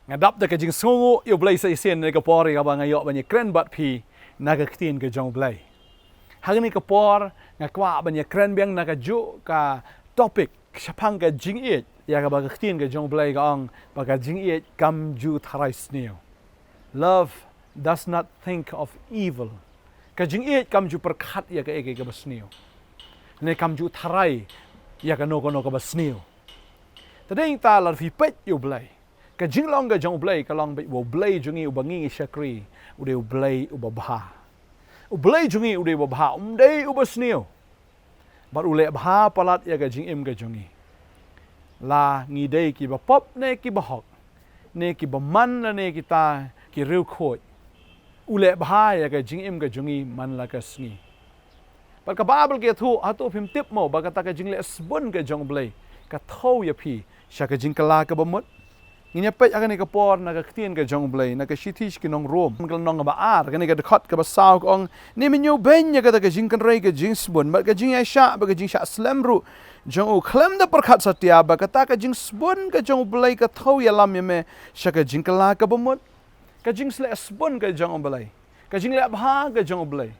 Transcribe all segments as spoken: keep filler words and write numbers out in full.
Nga dap da ka jingsngewnguh ïa U Blei sa shisien ha kane ka por ïa kaba nga ïoh ban ïakren bad phi na ka ktien ka jong U Blei. Ha kane ka por nga kwah ban ïakren biang na kajuh ka topic shaphang ka jingïeit, ïa kaba ka ktien ka jong U Blei ka ong ba ka jingïeit kam ju tharai sniew. Love does not think of evil. Ka jingïeit kam ju pyrkhat ïa kaei kaei kaba sniew, ne kam ju tharai ïa kano kano kaba sniew. Te dei ta lada phi peit ïa U Blei, ka jinglong ka jong U Blei ka long ba U Blei jong ngi uba ngi ngi shakri u dei U Blei uba bha. U Blei jong ngi u dei uba bha, um dei uba sniew. Bad u leh bha palat ïa ka jingim ka jong ngi, la ngi dei kiba pop ne kiba hok, ne kiba man lane kita ki riewkhuid. U leh bha ïa ka jingim ka jong ngi man la ka sngi. Bad ka Baibl ka ïathuh, hato phim tip mo ba kata ka jingleh sbun ka jong U Blei ka thew ïa phi sha ka jingkylla kaba mut? Ngin ïa peit ha kane ka por na ka ktien ka jong U Blei, na ka shithi sha ki nong Rom, ka lynnong kaba ar, kane ka dkhot kaba saw ka ong: Ne men ïoh beiñ ïa kata ka jingkynrei ka jingsbun bad ka jingïaishah bad ka jingshah slem ruh jong u, khlem da pyrkhat satia ba kata ka jingsbun ka jong U Blei ka thew ïalam ïa me sha ka jingkylla kaba mut. Ka jingleh sbun ka jong U Blei, ka jingleh bha ka jong U Blei,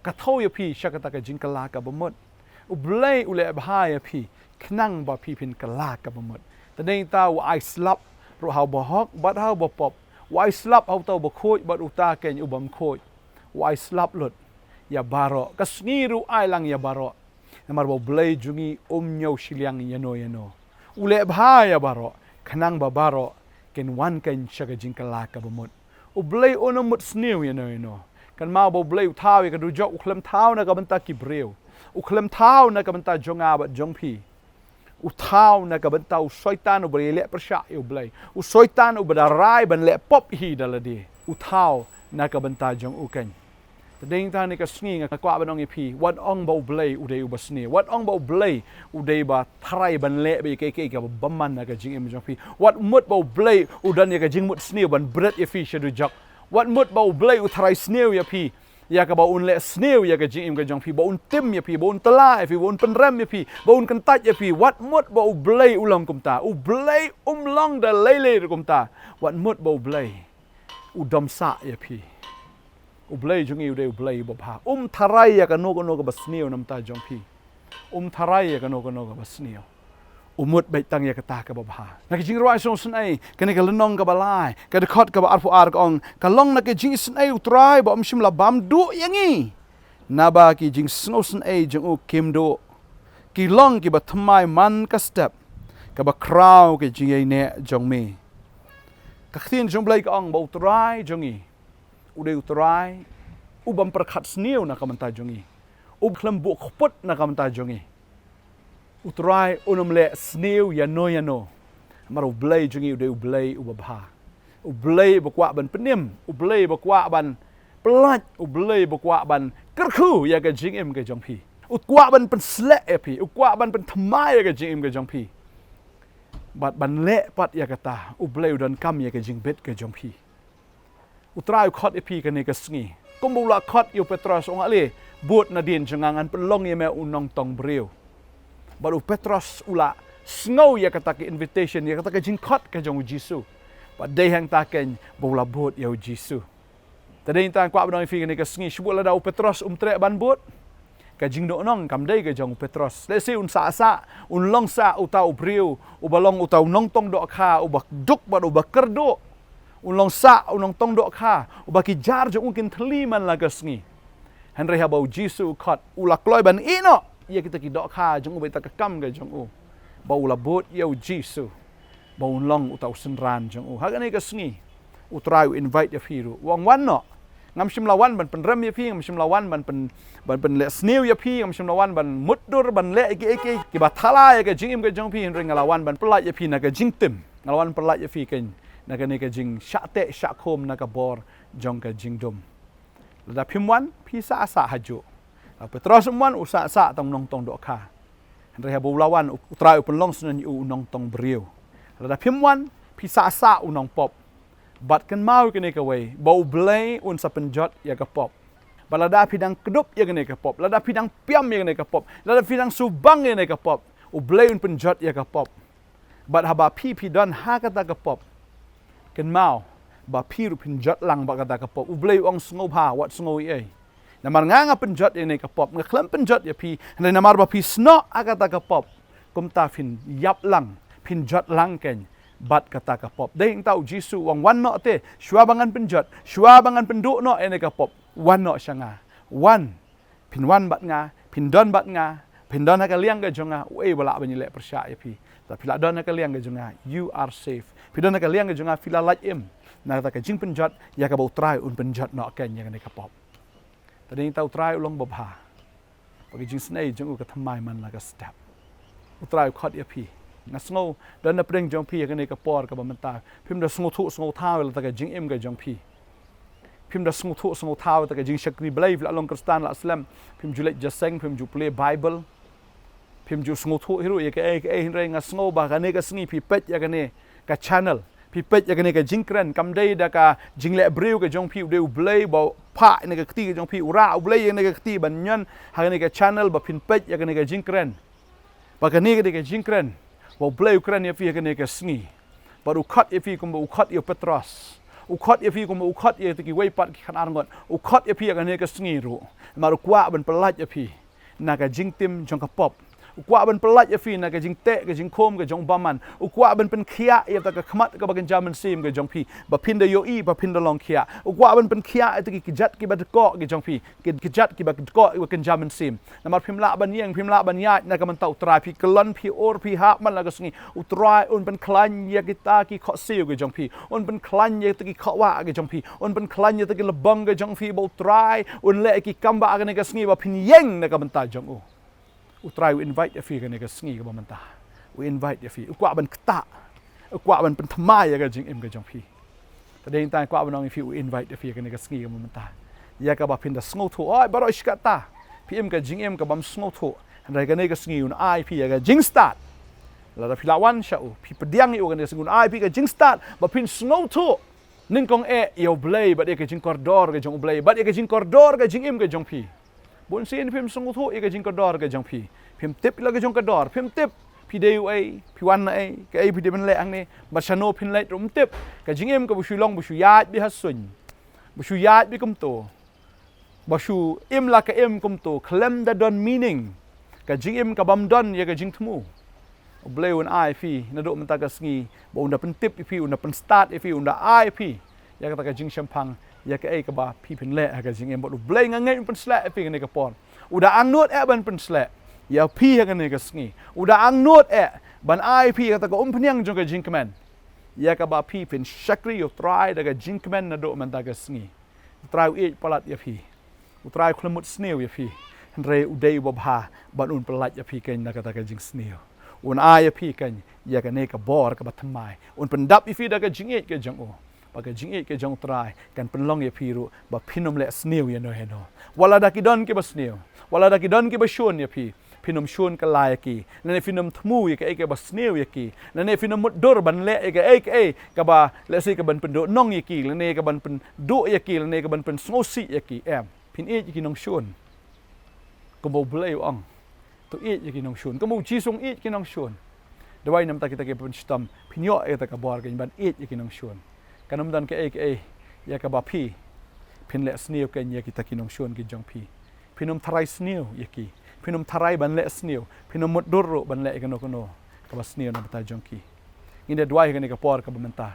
ka thew ïa phi sha kata ka jingkylla kaba mut. U Blei u leh bha ïa phi khnang ba phi phin kylla kaba mut. Te dei ta u ai slap ruh ha uba hok bad ha uba pop, u ai slap ha uta uba khuid bad uta keiñ u bym khuid. U ai slap lut ïa baroh. Ka sngi ruh ai lang ïa baroh. Namar ba U Blei jong ngi um ñiew shiliang ïano ïano. U leh bha ïa baroh khnang ba baroh kin wan keiñ sha ka jingkylla kaba mut. U Blei um mut sniew ïano ïano. Kynmaw ba U Blei u thaw ïa ka dujok, u khlem thaw na ka bynta ki briew, u khlem thaw na ka bynta jong nga bad jong phi. U thaw na ka bynta u Soitan uba ïaleh pyrshah ïa U Blei, u Soitan uba da rai ban leh pop hi da lade. U thaw na ka bynta jong u keiñ. Te dei ta kane ka sngi nga kwah ban ong ïa phi, wat ong ba U Blei u dei uba sniew, wat ong ba U Blei u dei ba tharai ban leh ba ïa kaei kaei kaba bymman na ka jingim jong phi. Wat mut ba U Blei u don ïa ka jingmut sniew ban bret ïa phi sha dujok. Wat mut ba U Blei u tharai sniew ïa phi, ïa kaba un leh sniew ïa ka jingim ka jong phi, ba un tim ïa phi, ba un tla ïa phi, ba un pynrem ïa phi, ba un kyntait ïa phi. Wat mut ba U Blei u long kumta. U Blei um long da lei lei ruh kumta. Wat mut ba U Blei u dom sah ïa phi. U Blei jong ngi u dei U Blei uba bha. Um tharai ïa kano kano kaba sniew na ka bynta jong phi. Um tharai ïa kano kano kaba sniew. U mut beit tang ïa kata kaba bha. Na ka Jingrwai Sngewsynei, kane ka lynnong kaba lai, ka dkhot kaba arphew ar ka ong: Ka long na ka jingisynei U Trai ba um shym la bam duh ïa ngi, naba ki jingsngewsynei jong u kim duh. Ki long kiba thymmai man ka step, kaba khraw ka jingïaineh jong me. Ka ktien jong U Blei ka ong ba U Trai jong ngi u dei U Trai u bym pyrkhat sniew na ka bynta jong ngi, u khlem buh kput na ka bynta jong ngi. U Trai um leh sniew ïano ïano. Namar U Blei jong ngi u dei U Blei uba bha. U Blei uba kwah ban pynim, U Blei uba kwah ban pyllait, U Blei uba kwah ban kyrkhu ïa ka jingim ka jong phi. U kwah ban pynsleh ïa phi, u kwah ban pynthymmai ïa ka jingim ka jong phi. Bad ban leh pat ïa kata, U Blei u donkam ïa ka jingbit ka jong phi. U Trai u khot ïa phi kane ka sngi. Kumba u la khot ïa u Petros, u ong, ale, bud nadien jong nga, ngan pynlong ïa me u nongtong briew. Bad u Petros u la sngew ïa kata ka invitation, ïa kata ka jingkhot ka jong U Jisu. Bad dei hangta keiñ ba u la bud ïa U Jisu. Te dei ta kwah ban ong ïa phi kane ka sngi, shu bud lada u Petros um treh ban bud, ka jingduhnong kam dei ka jong u Petros. Lehse un sah sah, un long sah uta u briew uba long uta u nongtong dohkha uba duk bad uba kyrduh. Un long sah u nongtong dohkha uba ki jar jong u kin thylli man la ka sngi. Hynrei haba U Jisu u khot, u la kloi ban ïeh noh ïa kita ki dohkha jong u bad ïa kita ki kam ka jong u, ba u la bud ïa U Jisu, ba un long uta u synran jong u. Ha kane ka sngi U Trai u invite ïa phi ruh, u ong, wan noh. Ngam shym la wan ban pynrem ïa phi, ngam shym la wan ban pyn, ban pynleh sniew ïa phi, ngam shym la wan ban mutdur, ban leh ïa kiei kiei kiba thala ïa ka jingim ka jong phi, hynrei nga la wan ban pyllait ïa phi na ka jingtim. Nga la wan pyllait ïa phi keiñ na kane ka jingshah teh shah khum na ka bor jong ka jingdum. Lada phim wan, phi sah sah hajuh. Lada u Petros um wan, u sah sah tang u nongtong dohkha. Hynrei haba u la wan, U Trai u pynlong sngewbha ïa u u nongtong briew. Lada phim wan, phi sah sah u nongpop. Bad kynmaw ïa kane kawei, ba U Blei un sa pynjot ïa ka pop. Bad lada phi dang kdup ïa kane ka pop, lada phi dang piam ïa kane ka pop, lada phi dang subang ïa kane ka pop, U Blei un pynjot ïa ka pop. Bad haba phi phi don ha kata ka pop, kynmaw ba phi ruh phin jot lang bad kata ka pop. U Blei u ong sngewbha, wat sngew ei ei. Namar nga nga pynjot ïa kane ka pop, nga khlem pynjot ïa phi. Hynrei namar ba phi snoh ha kata ka pop, kumta phin ïap lang, phin jot lang kein bad kata ka pop. Dei hangta u Jisu u ong wan noh te, shuwa ba ngan pynjot, shuwa ba ngan pynduh noh ïa kane ka pop, wan noh sha nga. Wan, phin wan bad nga, phin don bad nga, phin don ha ka liang ka jong nga, uei ba lah ban ïaleh pyrshah ïa phi. Lada phi la don ha ka liang ka jong nga, you are safe. Phi don ha ka liang ka jong nga, phi la lait im na kata ka jingpynjot ïa kaba U Trai un pynjot noh kein ïa kane ka pop. Te dei hangta U Trai u long babha. Ba ka jingisynei jong u ka thymmai man la ka step. U Trai u khot ïa phi. Nga sngew don na pdeng jong phi ha kane ka por kaba mynta, phim da sngewthuh sngewthaw ïa kata ka jingim ka jong phi. Phim da sngewthuh sngewthaw ïa kata ka jingshakri Blei, phi la long Khristan la slem, phim ju leit jingïaseng, phim ju pule Baibl, phim ju sngewthuh hi ruh ïa kaei kaei. Hynrei nga sngew ba kane ka sngi phi peit ïa kane ka channel, phi peit ïa kane ka jingkren, kam dei da ka jingleh briew ka jong phi, u dei U Blei ba u phah ïa kane ka kti ka jong phi, u rah U Blei ïa kane ka kti ban ñion ha kane ka channel ba phin peit ïa kane ka jingkren. Ba kane ka dei ka jingkren ba U Blei u kren ïa phi ha kane ka sngi. Bad u khot ïa phi kumba u khot ïa u Petros, u khot ïa phi kumba u khot ïa kita kiwei pat ki khatar ngut, u khot ïa phi ha kane ka sngi ruh. Namar u kwah ban pyllait ïa phi na ka jingtim jong ka pop. U kwah ban pyllait ïa phi na ka jingteh ka jingkhum ka jong u bymman. U kwah ban pynkhiah ïa kata ka khmat kaba kynja mynsiem ka jong phi, ba phin da ïohi, ba phin da long khiah. U kwah ban pynkhiah ïa kita ki kjat kiba dkoh ki jong phi, ki kjat kiba dkoh kiba kynja mynsiem. Namar phim lah ban ïeng, phim lah ban ïaid na ka bynta U Trai, phi kyllon, phi ur, phi hap man la ka sngi. U Trai un pynkhlaiñ ïa kita ki khohsiew ki jong phi, un pynkhlaiñ ïa kita ki khohwah ki jong phi, un pynkhlaiñ ïa kita ki lbong ki jong phi, ba U Trai un leh ïa ki kam ba ha kane ka sngi ba phin ïeng na ka bynta jong u. U Trai u invite ïa phi ha kane ka sngi kaba mynta. U invite ïa phi, u kwah ban ktah, u kwah ban pynthymmai ïa ka jingim ka jong phi. Te dei hangta nga kwah ban ong ïa phi, u invite ïa phi ha kane ka sngi kaba mynta, ïa kaba phin da sngewthuh, oi baroh shi katta phi im ka jingim kabym sngewthuh. Hynrei kane ka sngi un ai ïa phi ïa ka jingstad. Lada phi la wan sha u, phi pdiang ïa u ha kane ka sngi, un ai ïa phi ka jingstad ba phin sngewthuh nyngkong eh ïa U Blei bad ïa ka jingkordor ka jong U Blei bad ïa ka jingkordor ka jingim ka jong phi. Bunsien phim sngewthuh ïa ka jingkordor ka jong phi. Phim tip la ka jingkordor, phim tip phi dei uei, phi wan na ei, kaei phi dei ban leh hangne, bad shano phin leit ruh phim tip. Ka jingim kaba shu long ba shu ïaid beit ha suiñ, ba shu ïaid beit kumto, ba shu im la ka im kumto, khlem da don meaning. Ka jingim kabym don ïa ka jingthmu. U Blei un ai ïa phi naduh mynta ka sngi ba un da pyntip ïa phi, un da pynstad ïa phi, un da ai ïa phi ïa kata ka jingshemphang ïa kaei kaba phi phin leh ha ka jingim. Bad U Blei nga ngeit un pynsleh ïa phi ha kane ka por. U da angnud eh ban pynsleh ïa phi ha kane ka sngi. U da angnud eh ban ai ïa phi ïa kata ka umphniang jong ka jingkmen, ïa kaba phi phin shakri ïa U Trai da ka jingkmen naduh mynta ka sngi. U Trai u ïeit palat ïa phi. U Trai u khlem mut sniew ïa phi. Hynrei u dei uba bha bad un pyllait ïa phi kein na kata ka jingsniew. Un ai ïa phi kein ïa kane ka bor kaba thymmai. Un pyndap ïa phi da ka jingïeit ka jong u. Ba ka jingïeit ka jong U Trai kan pynlong ïa phi ruh ba phin ym leh sniew ïano ïano. Wat lada ki don kiba sniew, wat lada ki don kiba shun ïa phi, phin ym shun kylla ïa ki, lane phin ym thmu ïa kaei kaba sniew ïa ki, lane phin ym mutdur ban leh ïa kaei kaei kaba, lehse kaban pynduhnong ïa ki, lane kaban pynduh ïa ki, lane kaban pynsngewsih ïa ki. Em, phin ïeit ïa ki nongshun. Kumba U Blei u ong, to ïeit ïa ki nongshun. Kumba U Jisu u ïeit ïa ki nongshun. Duwai namar kita kiba pynshitom, phin ïoh ïa kata ka bor kein ban ïeit ïa ki nongshun. Kan ym don kaei kaei ïa kaba phi phin leh sniew kein ïa kita ki nongshun ki jong phi. Phin ym tharai sniew ïa ki. Phin ym tharai ban leh sniew. Phin ym mutdur ruh ban leh ïa kano kano kaba sniew na ka bynta jong ki. Ngin da duwai ha kane ka por kaba mynta.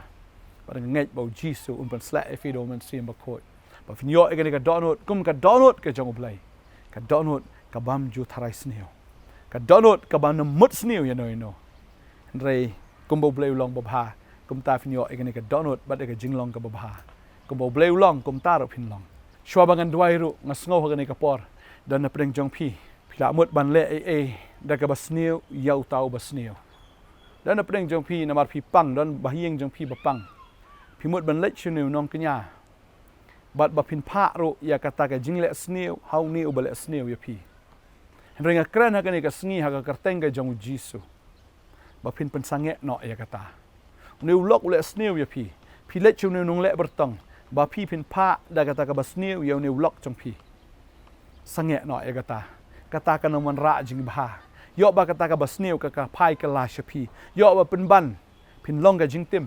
Bad nga ngeit ba U Jisu un pynsleh ïa phi da U Mynsiem Bakhuid, ba phin ïoh ïa kane ka dohnud kum ka dohnud ka jong U Blei. Ka dohnud kabym ju tharai sniew. Ka dohnud kabym mut sniew ïano ïano. Hynrei kumba U Blei u long babha, kumta phin ïoh ïa kane ka dohnud bad ïa ka jinglong kaba bha. Kumba U Blei u long, kumta ruh phin long. Shuwa ba ngan duwai ruh, nga sngew ha kane ka por, don na pdeng jong phi, phi la mut ban leh ei ei da kaba sniew ïa uta uba sniew. Don na pdeng jong phi namar phi pang, don ba ha ïing jong phi ba pang. Phi mut ban leit sha une u nongkñia bad ba phin phah ruh ïa kata ka jingleh sniew ha une uba leh sniew ïa phi. Hynrei nga kren ha kane ka sngi ha ka kyrteng ka jong U Jisu, ba phin pynsangeh noh ïa kata. Une u lok u leh sniew ïa phi. Phi leit sha une u nongleh byrtong, ba phi phin phah da kata kaba sniew ïa une u lok jong phi. Sangeh noh ïa kata. Kata kan ym wanrah jingbha. Ïoh ba kata kaba sniew ka, ka phai kylla sha phi. Ïoh ba pynban phin long ka jingtim.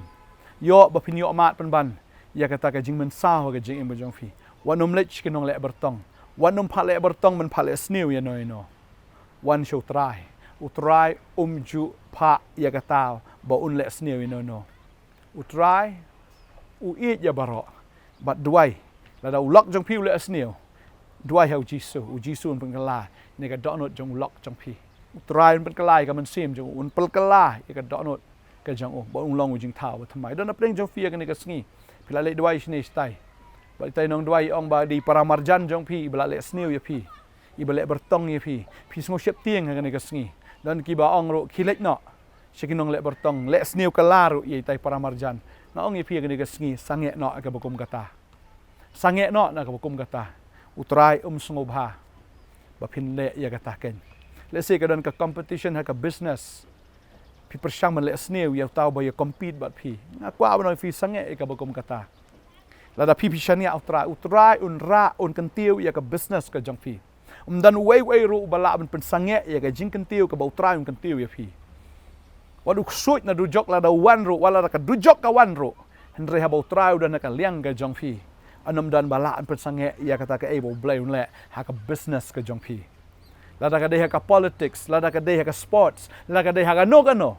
Ïoh ba phin ïoh mad pynban ïa kata ka jingmynsaw ha ka jingim ka jong phi. Wat nym leit sha ki nongleh byrtong. Wat nym phah leh byrtong ban phah leh sniew ïano ïano. Wan sha U Trai. U Trai um ju phah ïa kata ba un leh sniew ïano ïano. U Trai u ïeit ïa baroh. Bad duwai, lada u lok jong phi u leh sniew, duwai ha U Jisu, U Jisu un pynkylla ïa ka dohnud jong u lok jong phi. U Trai un pynkylla ïa ka mynsiem jong u, un pynkylla ïa ka dohnud ka jong u, ba un long u jingthaw ba thymmai. Don hapdeng jong phi ha kane ka sngi, phi la leit duwai shane shatai. Bad itai i nongduwai i ong ba dei i para marjan jong phi iba la leh sniew ïa phi, iba leh byrtong ïa phi. Phi sngew sheptieng ha kane ka sngi. Don kiba ong ruh, khie leit noh sha ki nongleh byrtong, leh sniew kylla ruh ïa itai i para marjan. Nga ong ïa phi ha kane ka sngi, sangeh noh ïa kaba kum kata. Sangeh noh na kaba kum kata. U Trai um sngewbha ba phin leh ïa kata keiñ. Lehse ka don ka competition ha ka business, phi pyrshang ban leh sniew ïa uta uba ïa compete bad phi. Nga kwah ban ong ïa phi, sangeh ïa kaba kum kata. Lada phi, phi shaniah U Trai, U Trai un rah, un kyntiew ïa ka business ka jong phi. Um don uwei uwei ruh uba lah ban pynsangeh ïa ka jingkyntiew kaba U Trai un kyntiew ïa phi. Wat u ksuid na dujok, lada u wan ruh, wat lada ka dujok ka wan ruh, hynrei haba U Trai u don ha ka liang ka jong phi, ym don ba lah ban pynsangeh ïa kata kaei ba U Blei un leh ha ka business ka jong phi. Lada ka dei ha ka politics, lada ka dei ha ka sports, lada ka dei ha kano kano,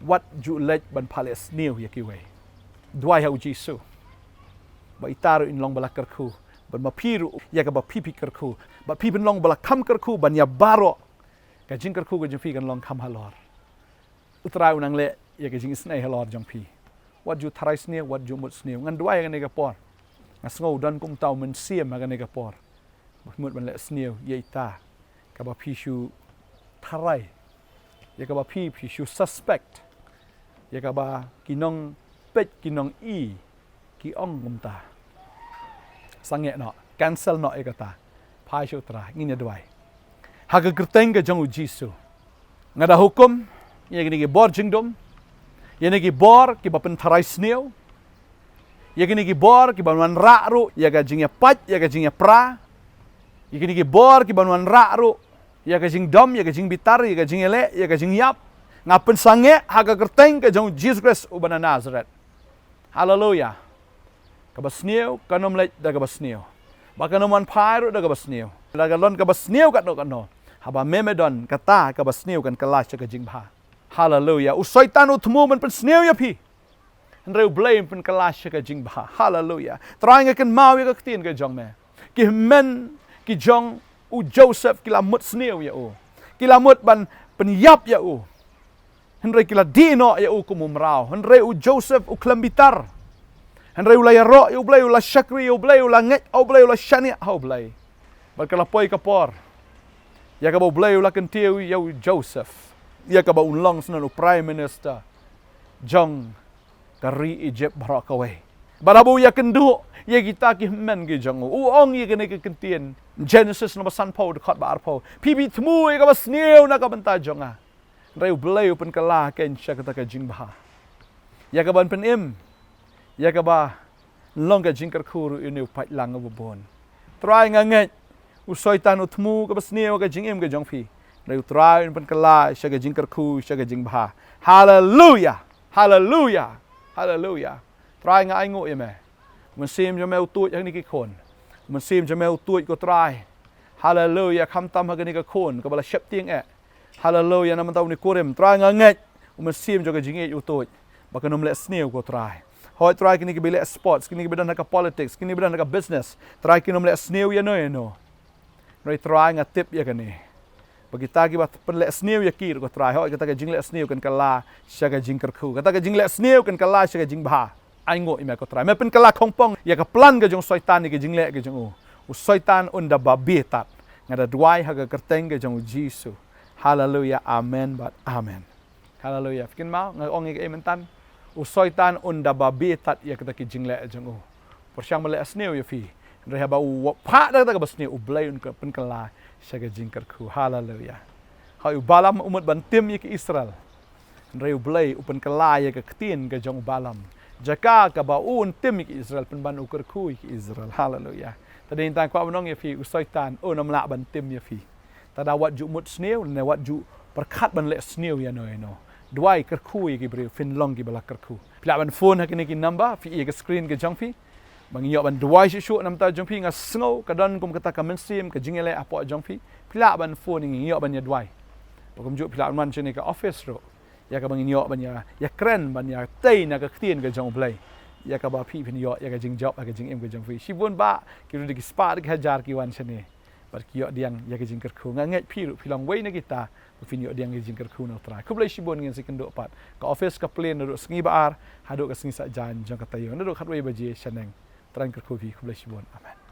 wat ju leit ban phah leh sniew ïa kiwei. Duwai ha U Jisu ba ita ruh in long ba la kyrkhu, bad ma phi ruh ïa kaba phi, phi kyrkhu, bad phi phin long ba la kham kyrkhu ban ïa baroh. Ka jingkyrkhu ka jong phi kan long kham halor. U Trai u nang leh ïa ka jingisynei halor jong phi. Wat ju tharai sniew, wat ju mut sniew. Ngan duwai ha kane ka por. Nga sngew don kumta u mynsiem ha kane ka por. Ba phi mut ban leh sniew ïa ita kaba phi shu tharai, ïa kaba phi, phi shu suspect, ïa kaba ki nongpeit, ki nongi ki ong kumta. Sangeh noh, cancel noh ïa kata. Phai sha U Trai, ngin ïa duwai. Ha ka kyrteng ka jong U Jisu, nga da hukum ïa kine ki bor jingdum, ïa kine ki bor kiba pyntharai sniew, ïa kine ki bor kiba wanrah ruh ïa ka jingïapait, ïa ka jingïapra, ïa kine ki bor kiba wanrah ruh ïa ka jingdom, ïa ka jingbitar, ïa ka jingïaleh, ïa ka jingïap. Nga pynsangeh ha ka kyrteng ka jong U Jisu Khrist uba na Nazareth. Haleluia. Kaba sniew kan ym leit da kaba sniew, bad kan ym wan phai ruh da kaba sniew. Da ka don kaba sniew katno katno, haba me me don kata, kaba sniew kan kylla sha ka jingbha. Haleluia. U Soitan u thmu ban pynsniew ïa phi, hynrei U Blei un pynkylla sha ka jingbha. Haleluia. Trai, nga kynmaw ïa ka ktien ka jong me. Ki hynmen ki jong u Joseph ki la mut sniew ïa u, ki la mut ban pynïap ïa u, hynrei ki la dih noh ïa u kum u mraw. Hynrei u Joseph u khlem bitar. Hynrei u la ïaroh ïa U Blei, u la shakri ïa U Blei, u la ngeit ha U Blei, u la shaniah ha U Blei. Bad ka la poi ka por ïa kaba U Blei u la kyntiew ïa u Joseph, ïa kaba un long shen u prime minister jong ka ri Egypt baroh kawei. Bad haba u ïakynduh ïa kita ki hynmen ki jong u, u ong ïa kane ka kyntien, Genesis lyngba sanphew, dkhot ba arphew: Phi, phi thmu ïa kaba sniew na ka bynta jong nga, hynrei U Blei u pynkylla keiñ sha kata ka jingbha, ïa kaban pynim, ïa kaba long ka jingkyrkhu ruh ïa une u paidlang uba bun. Trai, nga ngeit u Soitan u thmu kaba sniew ha ka jingim ka jong phi, hynrei U Trai un pynkylla sha ka jingkyrkhu, sha ka jingbha. Haleluia. Haleluia. Haleluia. Trai, nga ainguh ïa me. U Mynsiem jong me u tuid ha kine ki khun. U Mynsiem jong me u tuid, ko Trai. Haleluia. Khamtam ha kane ka khun kaba la sheptieng eh. Haleluia. Na ka bynta une u kurim, Trai, nga ngeit u Mynsiem jong ka jingïeit u tuid, ba kan ym leh sniew, ko Trai. Hooid Trai, kine kiba leh sports, kine kiba don ha ka politics, kine kiba don ha ka business, Trai, kin ym leh sniew ïano ïano. Hynrei Trai, nga tip ïa kane, ba kita kiba pynleh sniew ïa ki ruh, ko Trai, hooid, kata ka jingleh sniew kan kylla sha ka jingkyrkhu, kata ka jingleh sniew kan kylla sha ka jingbha. Ainguh ïa me, ko Trai, me pynkylla khongpong ïa ka plan ka jong u Soitan ïa ka jingleh ka jong u. U Soitan un da babe tad. Nga da duwai ha ka kyrteng ka jong u Jisu. Haleluia. Amen bad amen. Haleluia. Phi kynmaw nga ong ïa kaei myntan? U Soitan un da babe tad ïa kita ki jingleh jong u. Pyrshang ban leh sniew ïa phi, hynrei haba u phah da kata kaba sniew, U Blei un pynkylla sha ka jingkyrkhu. Haleluia. Hooid, u Balaam u mut ban tim ïa ki Israel, hynrei U Blei u pynkylla ïa ka ktien ka jong u Balaam. Jaka kaba u un tim ïa ki Israel, pynban u kyrkhu ïa ki Israel. Haleluia. Te dei tang kwah ban ong ïa phi, u Soitan un ym lah ban tim ïa phi. Te da wat ju mut sniew, ne wat ju pyrkhat ban leh sniew ïano ïano. Duwai, kyrkhu ïa ki briew, phin long kiba la kyrkhu. Lah ban phone ha kine ki number phi ïa ka screen ka jong phi. Ba ngin ïoh ban duwai shuh shuh namar jong phi, nga sngew ka don kum kata ka mynsiem ka jingïaleh hapoh jong phi. Phi lah ban phone, ngin ïoh ban ïa duwai. Ba kumjuh phi lah ban wan shane ka office ruh, ïa kaba ngin ïoh ban ïa, ïa kren, ban ïa tei na ka ktien ka jong U Blei. Ïa kaba phi phin ïoh ïa ka jingjop, ïa ka jingim ka jong phi. Shibun bah ki ruh da ki spah da ki hajar ki wan shane. Bad ki ïoh pdiang ïa ka jingkyrkhu. Nga ngeit phi ruh phi long wei na kita ba phin ïoh pdiang ïa ka jingkyrkhu na U Trai. Khublei shibun, ngin sa ïakynduh pat. Ka office ka plain naduh sngi ba ar haduh ka sngi Saitjaiñ jong ka taïew, naduh khatwei baje shaneng. U Trai un kyrkhu phi. Khublei shibun. Amen.